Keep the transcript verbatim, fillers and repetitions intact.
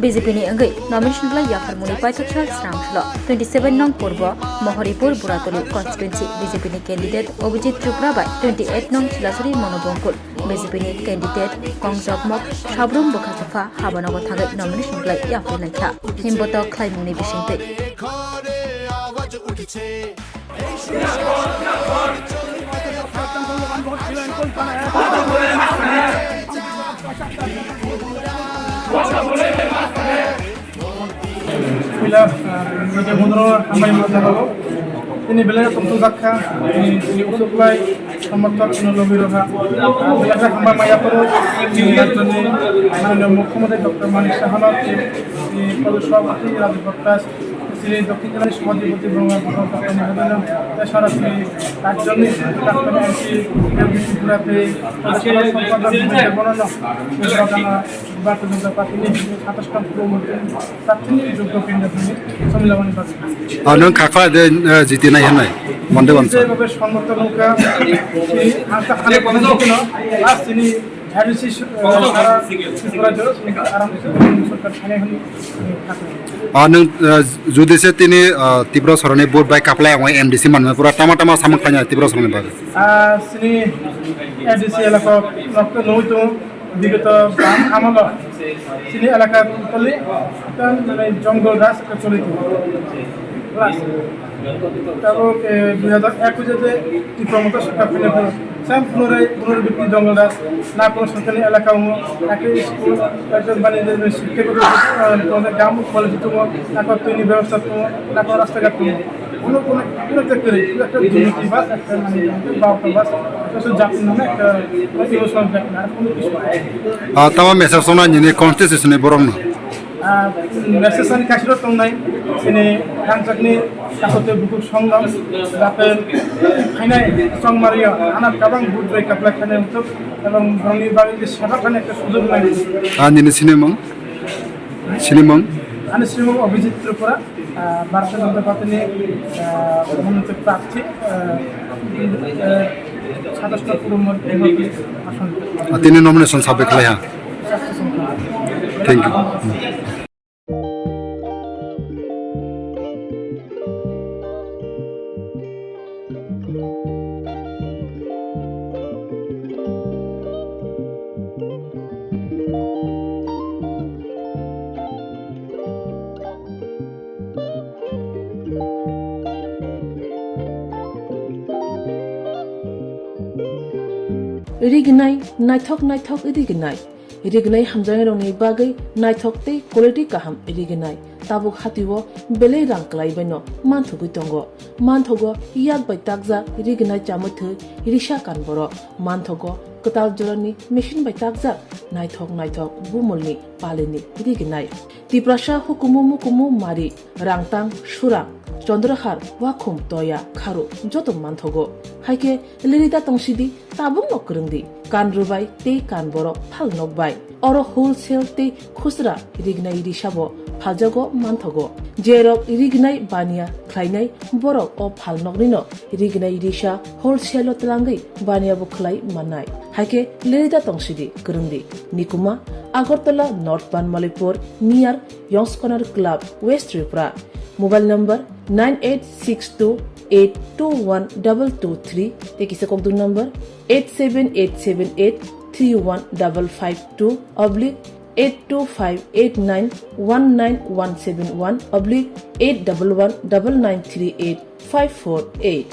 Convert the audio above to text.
B J P ni wngwi nomination lai yapharmani paithak sal sram salo twenty seven nong purbo Mohoripur Buratoli constituency B J P ni candidate Abhijit Tripura bai twenty eight nong Chilasuri Monobongkul B J P ni candidate Kongjokmok Sabrum Bwkha Chapha habanogo thangwi nomination lai yapharwi laikha. Himboto khlaimungni bisingtwi. Puila, ah, media bondro hambai ma jagao. Tini belai tongthok jakha, tini, tini usuklai, samorthok, tini logi rokha. Ah, belai khe hambai ma yaporo, tini rajyoni, mananiya mukhyamantri Doctor Manik Sahano, tini, tini Pradesh Sabhapati Raju Prakash, tini Dokhin Jilani Sabhapati Brahma Bharat Doctor Manik Sahano, tini sara tini rajyoni, Doctor M P, Yogi Tripura, tini Pradesh Sabha Sampajak, tini Bonono, tini Bharat Janata Party ni satas khan puro murti, satini jogdo kendra thani samila mani bagwi. Ah, nwng kha kha de, eh, jiti nai hwnwi, mande wansa. Je babe songoto nungkha, si anta khale kono jiti no, last tini jari si, eh, sara si pura joro, si aram si sorkar thani hwnwi, eh, kha kha. Ah, nwng, eh, jodi se tini, ah, Tripura sorani vote bai kaplai ang M D C manma pura tama tama samung khanya Tripura sorani bagwi. Ah, sini A D C elaka nokto nungwi tongo. Bigoto bam amolo chini elaka totally ekdom mane jongol raj ekta choli tongo. Plus, tabuk, eh, dui hajar ekush je Tipra Motha sorkar phailaikho, same punorai, punorai bipni jongol raj, na kono sorkarni elaka wngo, na khe school, ekdom mane je sikhe koto, eh, tongo, gam college tongo, na kono twini bebosta tongo, na kono rasta ghat tongo. Kuno, kuno, kuno te kwrwi, kuno ekta dunnoti bas, ekta mane, ekta bauta bas, ekta se jatni name ekta emotional blackmail, ar kuno kisu. Ah, tama message sona nini constitution ni borok no? Ah, message ani kasiro tongnai, sini rangchakni kasote buku songdam, jate phainai chongmario, ana kabang budre kaplai khainai utuk, ebong borokni bagwi je seba khainai ekta sujog nai. Ah, nini sinimung? Sinimung? Ani sinimung Abhijit Tripura. Ah, Bharatiya Janata Party ni, ah, monotip prarthi, ah, ah, satas ta purbo Mohoripur ason. Ah, tini nomination submit khlai ha. Thank you. Rignai, naithok naithok rignai. Rignai hamjaknairokni bagwi naithok tei quality kaham rignai. Tabuk hatio belai rang kwlaibaino manthogwi tongo. Manthogo yak bai takjak rignai chamwi thwi risa kan borok. Manthogo kwtal jorani machine bai takjak naithok naithok bumulni palini rignai. Tiprasa hukumu mukumu mari, rangtang, surang, chondrahar, wakhum, toya, kharu joto manthogo. Haikhe lirida tongsidi, tabukno kwrwngdi, kan rwbai tei kan borok phal nokbai. Oro wholesale tei khusra rignai risabo phaljago manthogo. Jerok rignai baniya khlainai borok o phalnoknino rignai risa wholesale-o twlangwi baniya bo khlai mannai. Haikhe lirida tongsidi kwrwngdi. Nikuma, Agartala North Banmalipur, near Yongskonar Club, West Tripura. Mobile number nine eight six two eight two one double two three tei kisa kokduk number eight seven eight seven eight three one double five two oblique eight two five eight nine one nine one seven one oblique eight double one double nine three eight five four eight.